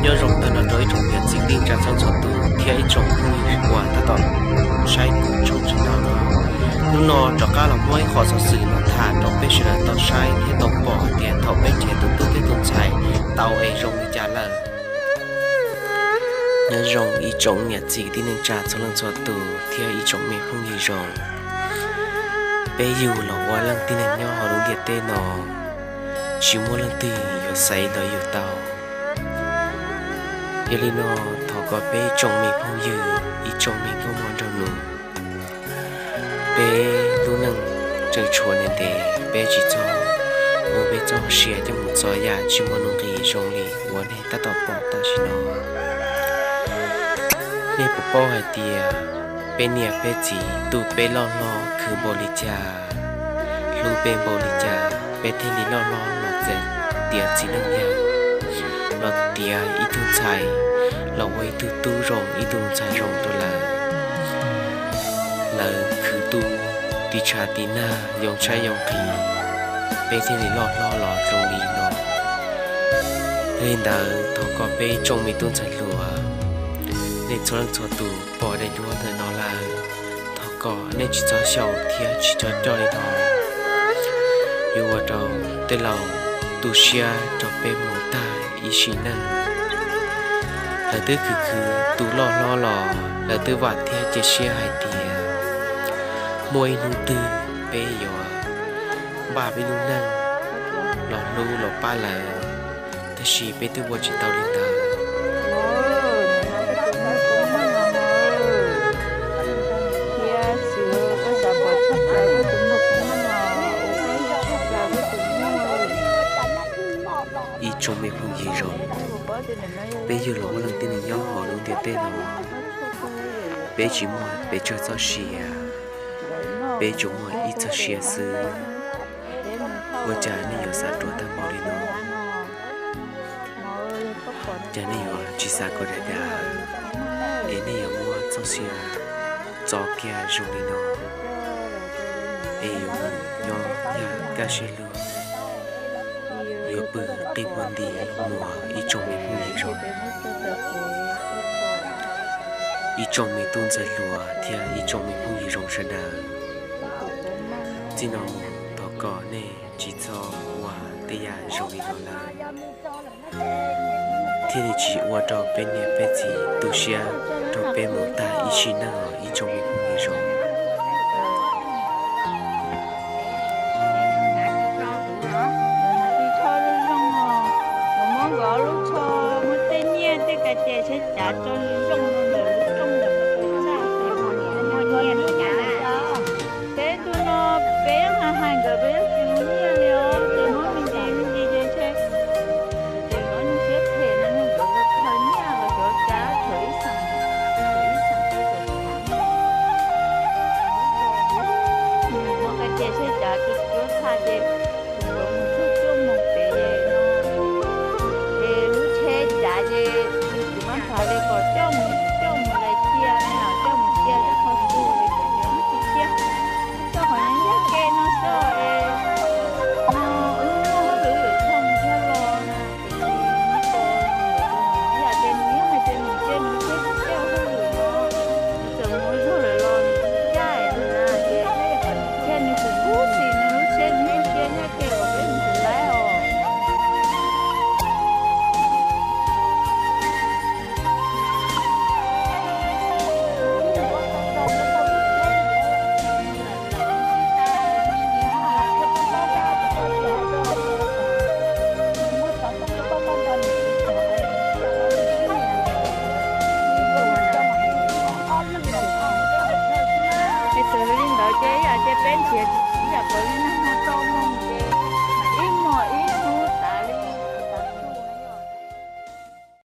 Nyob zoo tag nrho rau ib tsoom niam txiv kwv tij neej tsa txhua txhua tus thiab ib tsoom phooj ywg uas tab tom saib kuv tshooj tshiab no. Hnub no rov qab los muaj ib qho xov xwm los tham rau peb sawv daws tau saib thiab tau pom hais tias thaum peb nrhiav tus tub thiab tus ntxhais tau es zoo li cas lawm. Nyob zoo ib tsoom niam txiv kwv tij neej tsa txhua leej txhua tus thiab ib tsoom me phooj ywg zoo. Peb yug los ua leej tib neeg nyob hauv lub ntiaj teb no, tsis muaj leej twg yuav xaiv los yug tau. Yog li no, thov kom peb ib tsoom me phooj ywg, ib tsoom me nkauj muam nraug nus, peb lub neej tseem tshuav ntev ntev, peb tsis txhob muab peb txoj sia coj mus txo yam tsis muaj nuj nqis zoo li uas nej tab tom pom tam sim no. Nej puas paub hais tias peb niam peb txiv tu peb loj hlob khwv npaum li cas, hlub peb npaum li cas, peb thiaj li loj hlob los txawm tiav txiv neej yawg, los tiav ib tug ntxhais, los ua ib tug tub zoo ib tug ntxhais zoo rau lawv. Lawv khwv tu tiv tshav tiv nag yoo tshaib yoo nqhis, peb thiaj li loj hlob los zoo li no. Yog li ntawd thov kom peb tsoom me tub ntxhais hluas, nej txhua leej txhua tus pom daim duab ntawm no lawm, thov kom nej tsis txhob xyaum thiab tsis txhob coj li no, yuav ua rau tej laus tu siab rau peb mus tag ib sim neej. Lawv twb khwv khwv tu loj hlob los lawv twb vam thiab cia siab hais tias muaj ib hnub twg peb yuav npaj peb lub neej los hlub los pab lawv, tab sis peb twb ua tsis tau li ntawd. Ib tsoom me phooj ywg zoo, peb yug los ua leej tib neeg nyob hauv lub ntiaj teb no, peb tsis muaj pes tsawg txoj sia, peb tsuas muaj ib txoj sia xwb. Ua cas nej yuav xav ruam tag npaum li no? Cas nej yuav tsis xav kom dav dav, es nej yuav muab txoj sia txo kiag zoo li no, es yuav mus nyob yam kaj siab lug, yuav pw qij muag nti muag ib tsoom me phooj ywg zoo, ib tsoom me tub ntxhais hluas thiab ib tsoom me phooj ywg zoo sawv daws. Txij no mus thov kom nej tsis txhob ua tej yam zoo li no lawm, thiaj li tsis ua rau peb niam peb txiv tu siab rau peb mus tag ib sim neej os ib tsoom me phooj ywg zoo. Peb tug no peb yeej hais hais nkawd peb yeej tsis mus nyiaj li os, ces muab me ntsis me ntsis ces ntshe ces nkawd nyuag siab phem no nkawd khaws nyiaj los cov cav khaws ib xeem, khaws ib xeem, muab ka ces tsheb cav cuab tshaj ces nkawd mus txog cuaj moos pem no, ces lub tsheb cav ces tsis mab nphav li kom coj mus, coj mus lais cia, coj mus cia rau qhov twg ces tsis cia, txog qhov nyob ke no xwb es no wb muaj hauj lwm yuav txog mus txog los na, tiam sis nws ko, yam ces nws yeej hais tias nws cia nws txhiab tsis txhiab hauj lwm no, nws txawm mus ua zog lawm los nws tsis ncaj na ces, thiab nws kuj kub xis nws lub tsheb nws yeej cia nyob ke kom peb mus txhawb laib os. Es txawm li ntawd ces ib yam ces peb nrhiav